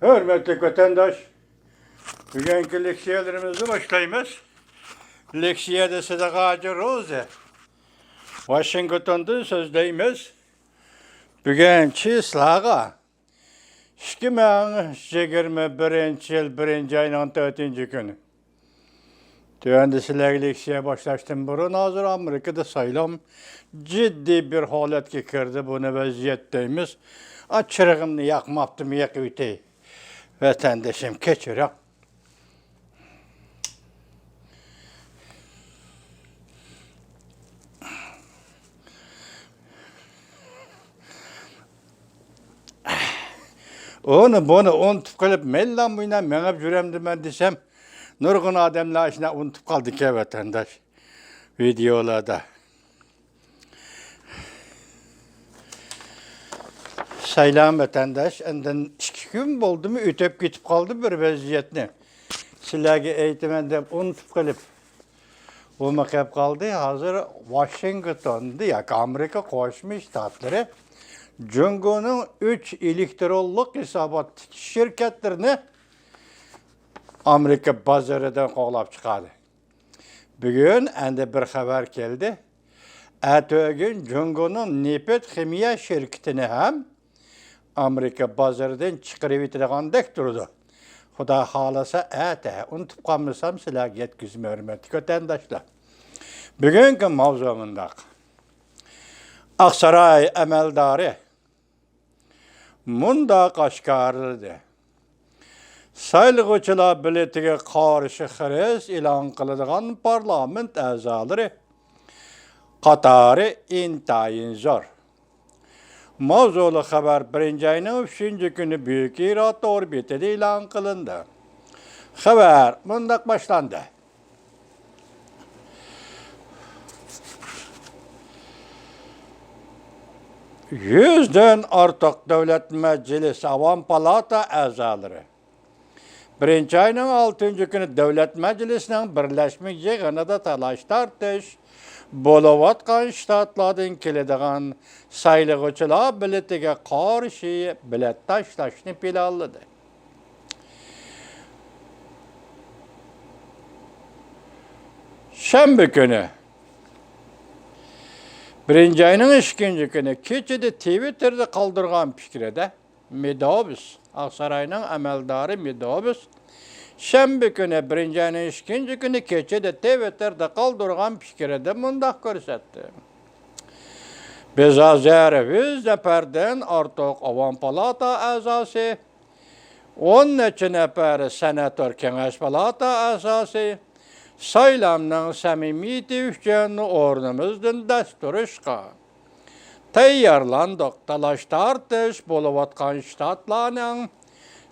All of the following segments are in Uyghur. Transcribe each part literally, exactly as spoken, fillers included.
ھۆرمەتلىك ۋەتەنداش، بۈگۈنكى لېكسىيەلىرىمىزنى باشلايمىز. لېكسىيەدە سىدىق ھاجى روزى، ۋاشىنگتوندىن سۆزلەيمىز. بۈگۈن چىسلاغا ئىككى مىڭ يىگىرمە بىرىنچى يىل بىرىنچى ئاينىڭ تۆتىنچى كۈنى. تۆۋەندە سىلەرگە لېكسىيە باشلاشتىن بۇرۇن، ھازىر ئامېرىكىدا سايلام جىددىي بىر ھالەتكە كىردى. بۇنى ۋەزىيەت دەيمىز. ئا، چىرىغىمنى ياقماپتىمەن، يېقىۋېتەي. ۋەتەندىشىم، كەچۈرۈڭ. ئۇنى بۇنى ئۇنتۇپ قېلىپ، مەنلا مۇينا مېڭىپ يۈرەمدىمەن دېسەم، نۇرغۇن ئادەملەر ئاشۇنداق ئۇنتۇپ قالدىكەن، ۋەتەنداش، ۋىدېئولاردا. سايلام، ۋەتەنداش، ئاندىن ئىككى كۈن بولدىمۇ، ئۆتۈپ كېتىپ قالدى بىر ۋەزىيەتنى سىلەرگە ئېيتىمەن دەپ ئۇنتۇپ قېلىپ، ئۇمۇ قېلىپ قالدى. ھازىر ۋاشىنگتوندا ياكى ئامېرىكا قوشما شتاتلىرى جۇڭگونىڭ ئۈچ ئېلېكترونلۇق ھېسابات تىكىش شىركەتلىرىنى ئامېرىكا بازىرىدىن قوغلاپ چىقاردى. بۈگۈن ئەندى بىر خەۋەر كەلدى. ئەتىگۈن جۇڭگونىڭ نېفىت خىمىيە شىركىتىنى ھەم ئامېرىكا بازىرىدىن چىقىرىۋېتىدىغاندەك تۇرىدۇ. خۇدا خالىسا، ئەتە ئۇنتۇپ قالمىسام، سىلەرگە يەتكۈزىمەن، ھۆرمەتلىك ۋەتەنداشلار. بۈگۈنكى ماۋزۇ مۇنداق. ئاقساراي ئەمەلدارى مۇنداق ئاشكارىلىدى: سايلىغۇچىلار بېلىتىگە قارشى خىرىس ئېلان قىلىدىغان پارلامېنت ئەزالىرى قاتارى ئىنتايىن زور. ماۋزۇلۇق خەۋەر بىرىنچى ئاينىڭ ئۈچىنچى كۈنى بۈيۈك ئىراد تور بېتىدە ئېلان قىلىندى. خەۋەر مۇنداق باشلاندى. يۈزدىن ئارتۇق دۆلەت مەجلىسى، ئاۋام پالاتا ئەزالىرى بىرىنچى ئاينىڭ ئالتىنچى كۈنى دۆلەت مەجلىسىنىڭ بىرلەشمە يىغىنىدا تالاش-تارتىش بولۇۋاتقان شتاتلاردىن كېلىدىغان سايلىغۇچىلار بېلىتىگە قارشى بېلەت تاشلاشنى پىلانلىدى. شەنبە كۈنى، بىرىنچى ئاينىڭ ئىككىنچى كۈنى كېچىدە تىۋىتتېردا قالدۇرغان پىكرىدە، مېدوۋس، ئاقساراينىڭ ئەمەلدارى مېدوۋس، شەنبە كۈنى، بىرىنچى ئاينىڭ ئىككىنچى كۈنى كېچىدە تىۋىتتېردا قالدۇرغان پىكرىدە مۇنداق كۆرسەتتى: بىز ھازىر يۈز نەپەردىن ئارتۇق ئاۋام پالاتا ئەزاسى، ئون نەچچە نەپەر سېناتور، كېڭەش پالاتا ئەزاسى، سايلامنىڭ سەمىمىيىتى ئۈچۈن ئورنىمىزدىن دەس تۇرۇشقا تەييارلاندۇق. تالاش-تارتىش بولۇۋاتقان شتاتلارنىڭ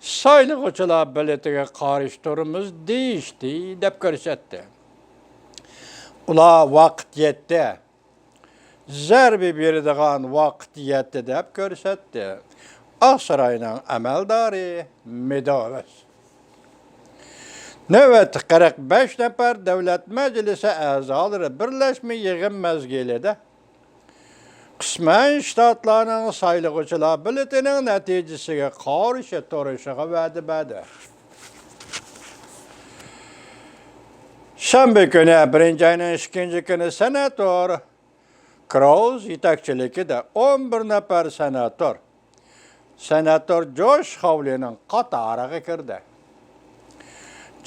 سايلىغۇچىلار بېلىتىگە قارشى تۇرىمىز دېيىشتى، دەپ كۆرسەتتى. ئۇلار ۋاقىت يەتتى، زەربە بېرىدىغان ۋاقىت يەتتى، دەپ كۆرسەتتى ئاقساراينىڭ ئەمەلدارى مېدوۋس. نۆۋەتتە قىرىق بەش نەپەر دۆلەت مەجلىسى ئەزالىرى بىرلەشمە يىغىن مەزگىلىدە قىسمەن شتاتلارنىڭ سايلىغۇچىلار بېلىتىنىڭ نەتىجىسىگە قارشى تۇرۇشىغا ۋەدە بەردى. شەنبە كۈنى، بىرىنچى ئاينىڭ ئىككىنچى كۈنى سېناتور كروز يېتەكچىلىكىدە ئون بىر نەپەر سېناتور سېناتور جوش خاۋلىنىڭ قاتارىغا كىردى.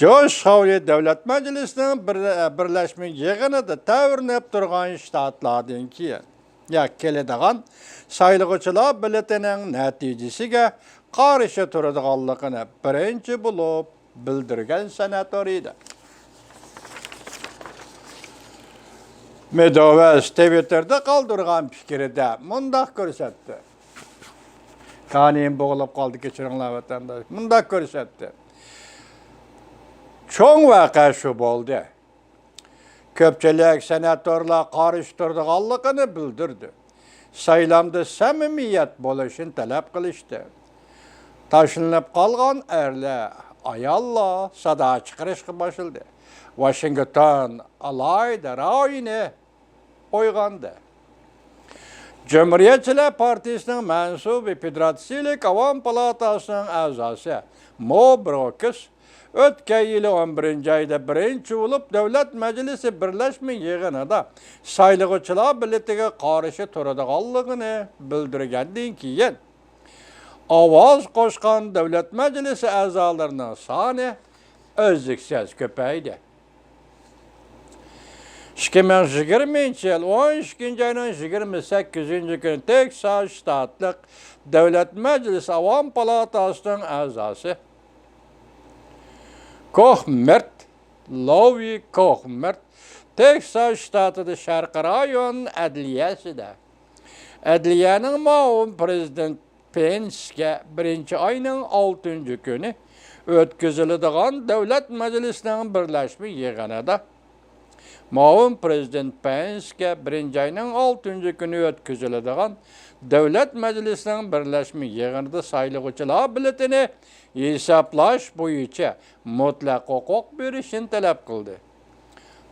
جوش خاۋلى دۆلەت مەجلىسىنىڭ بىر، بىرلەشمە يىغىنىدا تەۋرىنىپ تۇرغان شتاتلاردىن كېيىن، يا كېلىدىغان سايلىغۇچىلار بېلىتىنىڭ نەتىجىسىگە قارشى تۇرىدىغانلىقىنى بىرىنچى بولۇپ بىلدۈرگەن سېناتور ئىدى. مېدوۋس تىۋىتتېردا قالدۇرغان پىكرىدە مۇنداق كۆرسەتتى. كانىيىم بوغۇلۇپ قالدى، كەچۈرۈڭلار ۋەتەنداش. مۇنداق كۆرسەتتى. چوڭ ۋەقە شۇ بولدى. كۆپچىلىك سېناتورلار قارشى تۇرىدىغانلىقىنى بىلدۈردى. سايلامدا سەمىمىيەت بولۇشىنى تەلەپ قىلىشتى. تاشلىنىپ قالغان ئەرلەر، ئاياللار سادا چىقىرىشقا باشلىدى. ۋاشىنگتون ئالاھىدە رايونى ئويغاندى. جۇمھۇرىيەتچىلەر پارتىيىسىنىڭ مەنسۇبى، فېدېراتسىيىلىك ئاۋام پالاتاسىنىڭ ئەزاسى مو بروكس ئۆتكەن يىلى ئون بىرىنچى ئايدا بىرىنچى بولۇپ دۆلەت مەجلىسى بىرلەشمە يىغىنىدا سايلىغۇچىلار بېلىتىگە قارشى تۇرىدىغانلىقىنى بىلدۈرگەندىن كېيىن، ئاۋاز قوشقان دۆلەت مەجلىسى ئەزالىرىنىڭ سانى ئۈزلۈكسىز كۆپەيدى. ئىككى مىڭ يىگىرمىنچى يىل ئون ئىككىنچى ئاينىڭ يىگىرمە سەككىزىنچى كۈنى تېكساس شتاتلىق دۆلەت مەجلىسى ئاۋام پالاتاسىنىڭ ئەزاسى كوخ مېرت، لوۋى كوخ مېرت، تېكساس شتاتىدا شەرقىي رايون ئەدلىيەسىدە ئەدلىيەنىڭ مۇئاۋىن پىرېزىدېنت پېنسكە بىرىنچى ئاينىڭ ئالتىنچى كۈنى ئۆتكۈزۈلىدىغان دۆلەت مەجلىسىنىڭ بىرلەشمە يىغىنىدا، مۇئاۋىن پىرېزىدېنت پېنسكە بىرىنچى ئاينىڭ ئالتىنچى كۈنى ئۆتكۈزۈلىدىغان دۆلەت مەجلىسىنىڭ بىرلەشمە يىغىنىدا سايلىغۇچىلار بېلىتىنى ھېسابلاش بويىچە مۇتلەق ھوقۇق بېرىشنى تەلەپ قىلدى.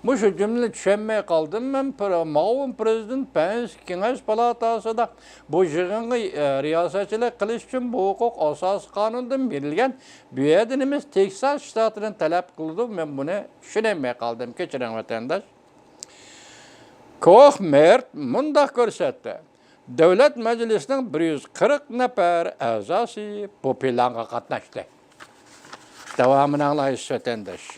مۇشۇ جۈملىنى چۈشەنمەي قالدىم. مەن پىر-، مۇئاۋىن پىرېزىدېنت پېنس كېڭەش پالاتاسىدا بۇ يىغىنغا، ئە، رىياسەتچىلىك قىلىش ئۈچۈن بۇ ھوقۇق ئاساسىي قانۇندىن بېرىلگەن، بۇ يەردە نېمىز تېكساس شتاتىدىن تەلەپ قىلىدۇ؟ مەن بۇنى چۈشىنەلمەي قالدىم، كەچۈرۈڭ ۋەتەنداش. كوخ مېرت مۇنداق كۆرسەتتى: دۆلەت مەجلىسىنىڭ بىر يۈز قىرىق نەپەر ئەزاسى بۇ پىلانغا قاتناشتى. داۋامىنى ئاڭلايسىز، ۋەتەنداش.